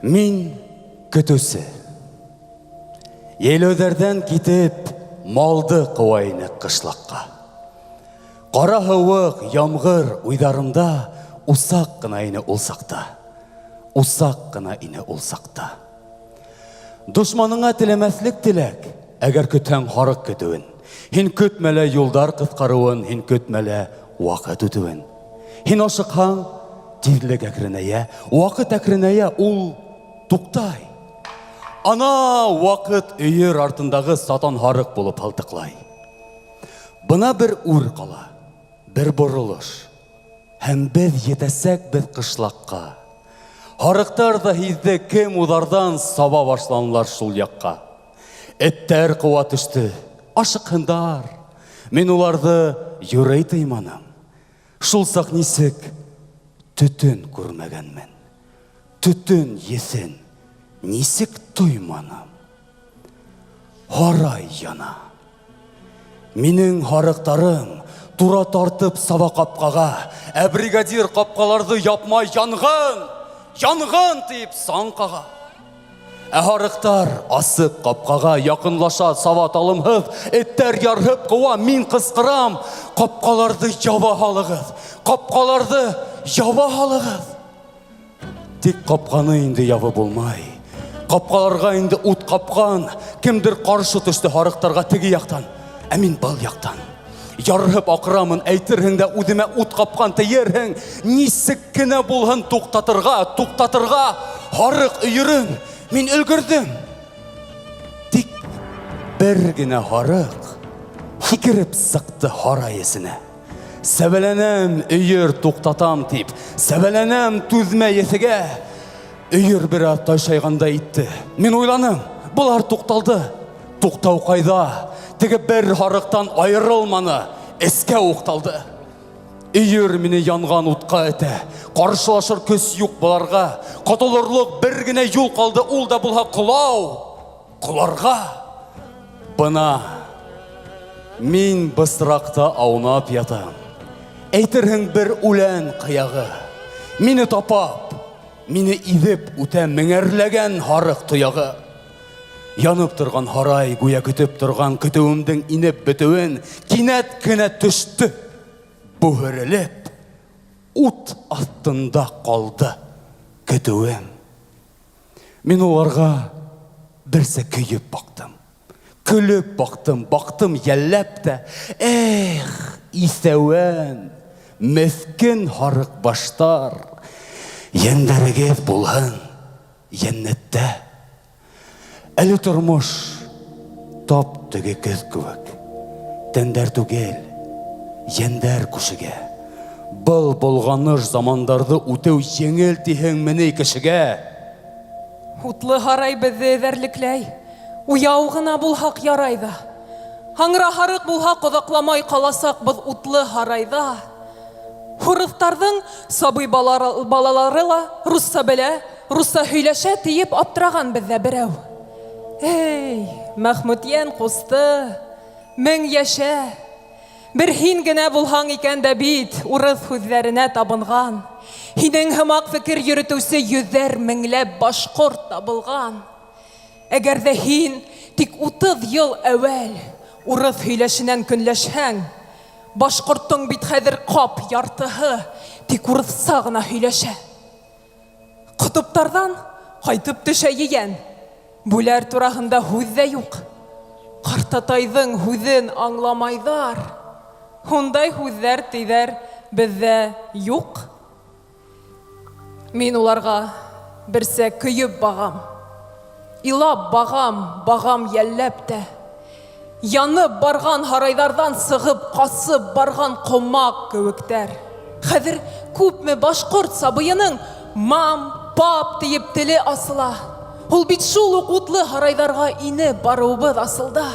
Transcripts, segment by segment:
Мин көтөүсе. Йәйләүҙәрҙән китеп, малды ҡыуа инек ҡышлаҡҡа. Ҡара һыуыҡ, ямғыр уйҙарымда усаҡ ҡына ине ул саҡта. Усаҡ ҡына ине ул саҡта. Дошманыңа теләмәҫлек теләк, әгәр көтһәң һарыҡ көтөүен. Һин көтмә лә юлдар ҡыҫҡарыуын, һин көтмә лә ваҡыт үтеүен. Һин ашыҡһаң, тиҙлек әкренәйә, ваҡыт әкренәйә, ул туҡтай. Ана ваҡыт өйөр артындағы сатан һарыҡ булып һылтыҡлай. Бына бер үр ҡала, бер боролош. Һәм беҙ етәсәкбеҙ ҡышлаҡҡа. Һарыҡтар ҙа һиҙҙе, кем уҙарҙан саба башланылар шул яҡҡа. Эттәр ҡыуа төштө, ашыҡһындар. Мин уларҙы юрый тыйманым. Шул саҡ нисек төтөн күрмәгәнмен. Төтөн еҫен нисек тойманым. Һарай яна. Минең һарыҡтарым тура тартып саба ҡапҡаға, ә бригадир ҡапҡаларҙы япмай янғын, янғын тип саң ҡаға. Ә һарыҡтар асыҡ ҡапҡаға яҡынлаша саба талымһыҙ, эттәр ярһып ҡыуа, мин ҡысҡырам, ҡапҡаларҙы яба һалығыҙ, ҡапҡаларҙы яба һалығыҙ. Тик ҡапҡаны инде ябып булмай. Ҡапҡаларға инде ут ҡапҡан. Кемдер ҡаршы төштө һарыҡтарға теге яҡтан, ә мин был яҡтан. Ярһып аҡырамын, әйтерһең дә үҙемә ут ҡапҡан тейерһең. Нисек кенә булһын туҡтатырға, туҡтатырға һарыҡ өйөрөн. Мин өлгөрҙөм. Тик бер генә һарыҡ һикереп сыҡты һарай эсенә. Сәбәләнәм, өйөр туҡтатам дип, сәбәләнәм түҙмә еҫегә. Өйөр бераз тайшайғандай итте. Мин уйланым, былар туҡталды. Туҡтау ҡайҙа? Теге бер һарыҡтан айырылманы, эскә уҡталды. Өйөр мине янған утҡа этә. Ҡаршылашыр көс юҡ быларға. Ҡотолорлоҡ бер генә юл ҡалды, ул да булһа ҡолау. Ҡоларға. Бына мин бысраҡта аунап ятам. Әйтерһең бер үлән ҡыяғы. Мине тапап, мине иҙеп үтә меңәрләгән һарыҡ тояғы. Янып торған һарай гүя көтөп торған көтөүемдең инеп бөтөүен кинәт кенә төштө. Бүһерелеп, ут аҫтында ҡалды көтөүем. Мин уларға берсә көйөп баҡтым. Көлөп баҡтым, баҡтым йәлләп тә. Эх, иҫәүән, меҫкен һарыҡ баштар, йәндәрегеҙ булһын йәннәттә. Әле тормош тап теге көҙ кеүек. Тәндәр түгел, йәндәр күшегә. Был болғаныш замандарҙы үтеү еңел тиһеңме ни кешегә? Утлы һарай беҙҙе эҙәрлекләй. Уяу ғына булһаҡ ярай ҙа. Аңра һарыҡ булһаҡ, оҙаҡламай ҡаласаҡбыҙ утлы һарайҙа. Урыҫтарҙың сабый балалары ла русса белә, русса һөйләшә тиеп аптыраған беҙҙә берәү. Эй, Мәхмүтйән ҡусты, мең йәшә! Бер һин генә булһаң икән дә бит урыҫ һүҙҙәренә табынған. Һинең һымаҡ фекер йөрөтөүсе йөҙәр меңләп башҡорт табылған. Әгәр ҙә һин тик 30 йыл әүәл урыҫ һөйләшенән көнләшһәң, башҡорттоң бит хәҙер ҡап яртыһы тик урыҫса ғына һөйләшә. Ҡотоптарҙан ҡайтып төшә ейән. Бүләр тураһында һүҙ ҙә юҡ. Ҡартатайҙың һүҙен аңламайҙар. Ундай һүҙҙәр тиҙәр беҙҙә юҡ. Мин уларға берсә көйөп бағам. Илап бағам, бағам йәлләп тә. Янып барған һарайҙарҙан сығып ҡасып барған ҡомаҡ кеүектәр. Хәҙер күпме башҡорт сабыйының мам, пап тиеп теле асыла. Ул бит шул уҡ утлы һарайҙарға инеп барыуыбыҙ асылда.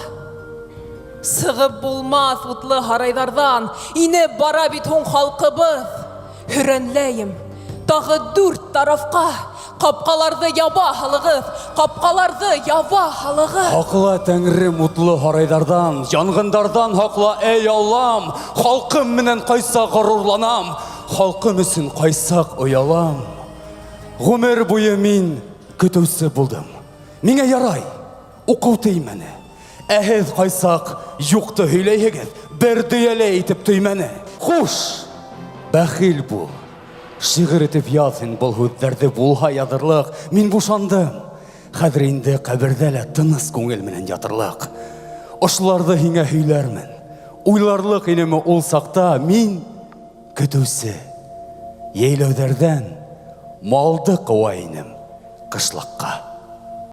Сығып булмаҫ утлы һарайҙарҙан, инеп бара бит һуң халҡыбыҙ. Һөрәнләйем, тағы дүрт тарафҡа, ҡапҡаларҙы яба һалығыҙ, ҡапҡаларҙы яба һалығыҙ. Һаҡла, Тәңрем, утлы һарайҙарҙан, янғындарҙан һаҡла, эй Аллам! Халҡым менән ҡайсаҡ ғорурланам, халҡым өсөн ҡайсаҡ оялам. Ғүмер буйы мин. Көтөүсе булдым. Миңә ярай, уҡыу теймәне. Ә һеҙ ҡайсаҡ юҡты һөйләйһегеҙ, бер дөйәләй итеп төймәне. Хуш, бәхил бул. Шиғыр итеп яҙ һин был һүҙҙәрҙе булһа яҙырлыҡ. Мин бушандым. Хәҙер инде ҡәберҙә лә тыныс күңел менән ятырлыҡ. Ошоларҙы һиңә һөйләрмен. Уйларлыҡ инеме ул саҡта мин көтөүсе. Йәйләүҙәрҙән малды ҡыуа инем ҡышлаҡҡа.